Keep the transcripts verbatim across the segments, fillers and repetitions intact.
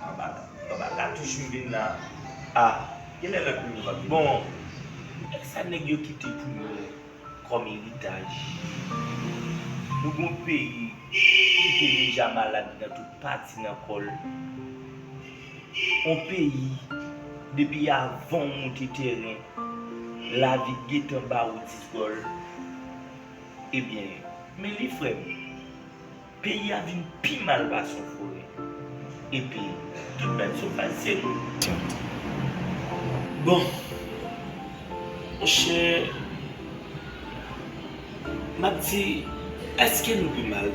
Anba, anba katouch m vin la. Ah, genlè lòt moun yo p ap vin. Bon, èske sa nèg yo kite pou nou kòm eritaj? Nou gon peyi ki te deja malad nan tout pati nan kò l. On peyi, depi avan w monte tèren, lavi gentan ba ou dis gòl. Ebyen, men li, frè m. Peyi a vin pi mal pase yon forè. Epi, tout bèt sovaj se nou. Bon, monchè, m ap di, èske nou pi mal?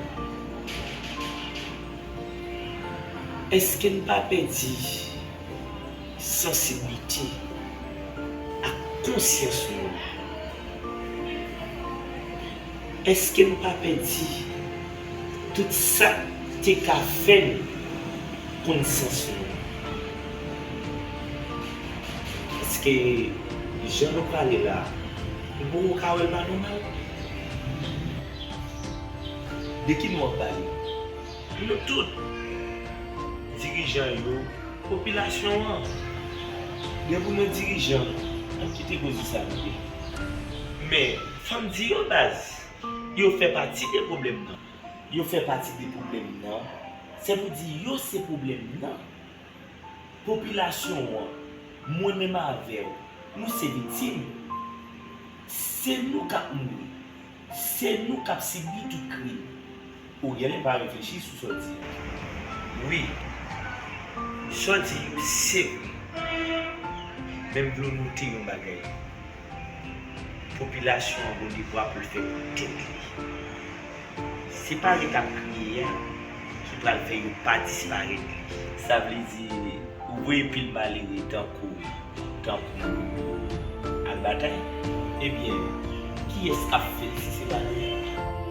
Èske n pa pèdi sansiblite ak konsyans nou? Èske n pa pèdi tout sa k te ka fè n konn sans nou? Paske jan nou prale la, nou poko ka wè l pa nòmal. De ki nou ap pale? Nou tout, dirijan yo, popilasyon an. Gen pou nou dirijan, ann kite koze sa rive. Men, fò m di yo, baz, yo fè pati de pwoblèm nan. Yo fè pati de pwoblèm nan. Se pou di yo se pwoblèm nan. Popilasyon an, mwen menm avè w, nou se viktim. Se nou k ap mouri. Se nou k ap sibi tout krim. Ou genlè pa reflechi sou sa w di a. Wi, sa w di yo se vre. Men m vle w note yon bagay. Popilasyon an gon devwa pou l fè pou tèt li. Se pa ret ap kriye a ki pral fè yo pa disparèt. Sa vle di, ou voye pil malere tankou, tankou al batay? Ebyen, kiyès k ap fè l si se pa nou menm?